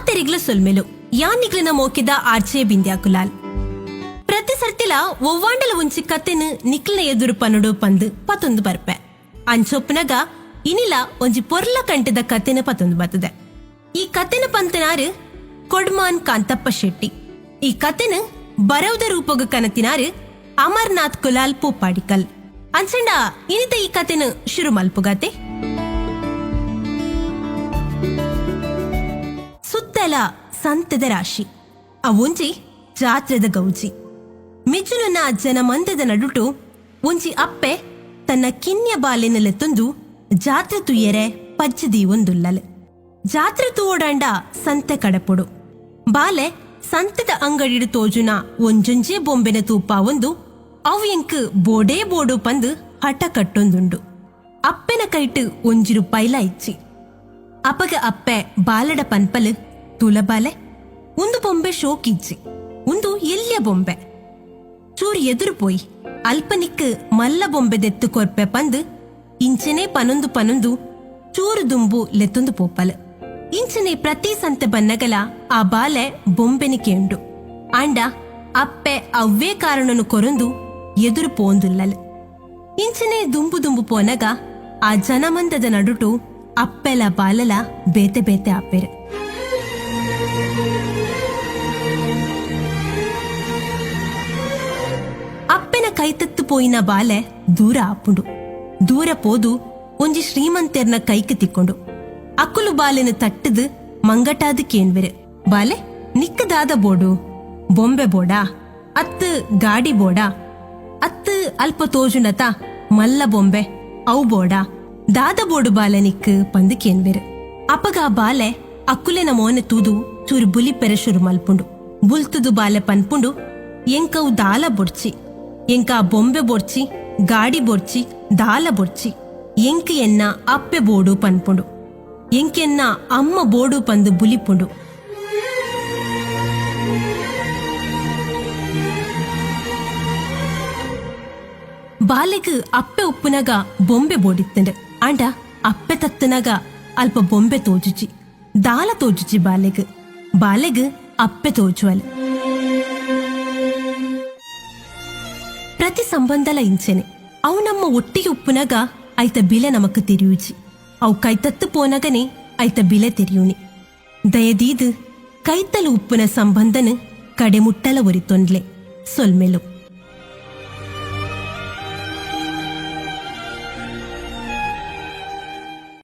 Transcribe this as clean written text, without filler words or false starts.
ಮಾತೆರಿಗ್ಲ ಸೊಲ್ಮೆಲು. ಯಾನ್ ನಿಕ್ಲೆನ ಮೋಕೆದ ಆರ್ಜೆ ಬಿಂದ್ಯಾ ಕುಲಾಲ್. ಪ್ರತಿ ಸರ್ತಿಲ ಒವ್ವಾಂಡಲ ಒಂಜಿ ಕತೆನ್ ನಿಕ್ಲೆನ ಎದುರು ಪನೊಡು ಪಂದ್ ಪತೊಂದು ಬರ್ಪೆ. ಅಂಚೊಪ್ಪುನಗ ಇನಿಲ ಒಂಜಿ ಪೊರ್ಲ ಕಂಟದ ಕತೆನ್ ಪತೊಂದು ಬತ್ತದೆ. ಈ ಕತೆನ್ ಪಂತನಾರ್ ಕೊಡ್ಮಾನ್ ಕಾಂತಪ್ಪ ಶೆಟ್ಟಿ. ಈ ಕತೆನ್ ಬರವುದ ರೂಪೊಗು ಕನತಿನಾರ್ ಅಮರ್ನಾಥ್ ಕುಲಾಲ್ ಪೂಪಾಡಿಕಲ್. ಅಂಚಂಡ ಇನಿತ ಈ ಕತೆನ್ ಶುರು ಮಲ್ಪುಗತೆ. ಸುತ್ತಲ ಸಂತೆದ ರಾಶಿ, ಅವೊಂಜಿ ಜಾತ್ರೆದ ಗೌಜಿ. ಮಿಜುನುನ ಜನಮಂದೆದ ನಡುಟು ಒಂಜಿ ಅಪ್ಪೆ ತನ್ನ ಕಿನ್ಯ ಬಾಲೆನ್ ಲೆತ್ತೊಂದು ಜಾತ್ರೆ ತೂಯೆರೆ ಪಜ್ಜೆ ದೀವೊಂದುಲ್ಲಲ್. ಜಾತ್ರೆ ತೂವೊಡಾಂಡ ಸಂತೆ ಕಡಪೊಡು. ಬಾಲೆ ಸಂತೆದ ಅಂಗಡಿಡ್ ತೋಜುನ ಒಂಜೊಂಜೇ ಬೊಂಬೆನ ತೂಪಾವೊಂದು ಅವು ಎಂಕ್ ಬೋಡೇ ಬೋಡು ಪಂದ್ ಹಠ ಕಟ್ಟೊಂದುಂಡು. ಅಪ್ಪೆನ ಕೈಟ್ ಒಂಜಿ ರೂಪಾಯಿಲ ಇಜ್ಜಿ. ಅಪಗ ಅಪ್ಪೆ ಬಾಲೆಡ ಪನ್ಪಲ್, ತೂಲ ಬಾಲೆ, ಉಂದು ಬೊಂಬೆ ಶೋಕಿಜ್ಜಿ, ಉಂದು ಎಲ್ಯ ಬೊಂಬೆ, ಚೂರು ಎದುರು ಪೋಯಿ, ಅಲ್ಪ ನಿಕ್ಕ್ ಮಲ್ಲ ಬೊಂಬೆ ದೆತ್ತು ಕೊರ್ಪೆ ಪಂದ್ ಇಂಚನೆ ಪನೊಂದು ಪನೊಂದು ಚೂರು ದುಂಬು ಲೆತ್ತೊಂದು ಪೋಪಲ್. ಇಂಚನೆ ಪ್ರತಿ ಸಂತೆ ಬನ್ನಗಲ ಆ ಬಾಲೆ ಬೊಂಬೆನಿ ಕೇಂಡು. ಆಂಡ ಅಪ್ಪೆ ಅವ್ವೇ ಕಾರಣನು ಕೊರೊಂದು ಎದುರು ಪೋಂದುಲ್ಲಲ್. ಇಂಚನೆ ದುಂಬು ದುಂಬು ಪೋನಗ ಆ ಜನಮಂದದ ನಡುಟು ಅಪ್ಪೆಲ ಬಾಲೆಲ ಬೇತೆ ಬೇತೆ ಆಪೆರ್. ಅಪ್ಪೆನ ಕೈತತ್ತು ಪೋಯಿನ ಬಾಲೆ ದೂರ ಆಪುಂಡು. ದೂರ ಪೋದು ಒಂಜಿ ಶ್ರೀಮಂತೆರ್ನ ಕೈಕ್ ತಿಕ್ಕೊಂಡು. ಅಕುಲು ಬಾಲೆನ ತಟ್ಟುದು ಮಂಗಟಾದ್ ಕೇನ್ವೆರ್, ಬಾಲೆ ನಿಕ್ಕ ದಾದ ಬೋಡು, ಬೊಂಬೆ ಬೋಡಾ ಅತ್ತು ಗಾಡಿ ಬೋಡಾ ಅತ್ತು ಅಲ್ಪ ತೋಜುನತ ಮಲ್ಲ ಬೊಂಬೆ ಅವು ಬೋಡಾ, ದಾದ ಬೋಡು ಬಾಲೆ ನಿಕ್ಕ್ ಪಂದ್ ಕೇನ್ವೆರ್. ಅಪಗ ಆ ಬಾಲೆ ಅಕ್ಕುಲೆನ ಮೋನೆ ತೂದು ಚೂರು ಬುಲಿಪೆರೆ ಶುರು ಮಲ್ಪುಂಡು. ಬುಲ್ತುದು ಬಾಲೆ ಪನ್ಪುಂಡು, ಎಂಕವು ದಾಲ ಬೊಡ್ಚಿ, ಎಂಕ ಆ ಬೊಂಬೆ ಬೊಡ್ಚಿ, ಗಾಡಿ ಬೊಡ್ಚಿ, ದಾಲ ಬೊಡ್ಚಿ, ಎಂಕ್ ಎನ್ನ ಅಪ್ಪೆ ಬೋಡು ಪನ್ಪುಂಡು, ಎಂಕೆನ್ನ ಅಮ್ಮ ಬೋಡು ಪಂದು ಬುಲಿಪುಂಡು. ಬಾಲೆಗ್ ಅಪ್ಪೆ ಉಪ್ಪುನಗ ಬೊಂಬೆ ಬೋಡಿತ್ತಂಡ್. ಆಂಡ ಅಪ್ಪೆ ತತ್ತನಗ ಅಲ್ಪ ಬೊಂಬೆ ತೋಜುಜಿ, ದಾಲ ತೋಜುಜಿ ಬಾಲೆಗ್. ಬಾಲೆಗ್ ಅಪ್ಪೆ ತೋಜುವಲ್. ಪ್ರತಿ ಸಂಬಂಧಲ ಇಂಚೆನೆ. ಅವು ನಮ್ಮ ಒಟ್ಟಿಗೆ ಉಪ್ಪುನಗ ಐತ ಬಿಲೆ ನಮಕ್ ತೆರಿಯುಜಿ, ಅವು ಕೈತತ್ತು ಪೋನಗನೆ ಐತ ಬಿಲೆ ತೆರಿಯುನಿ. ದಯದೀದ್ ಕೈತಲು ಉಪ್ಪುನ ಸಂಬಂಧನ ಕಡೆಮುಟ್ಟಲ ಒರಿತೊಂಡ್ಲೆ. ಸೊಲ್ಮೆಲು.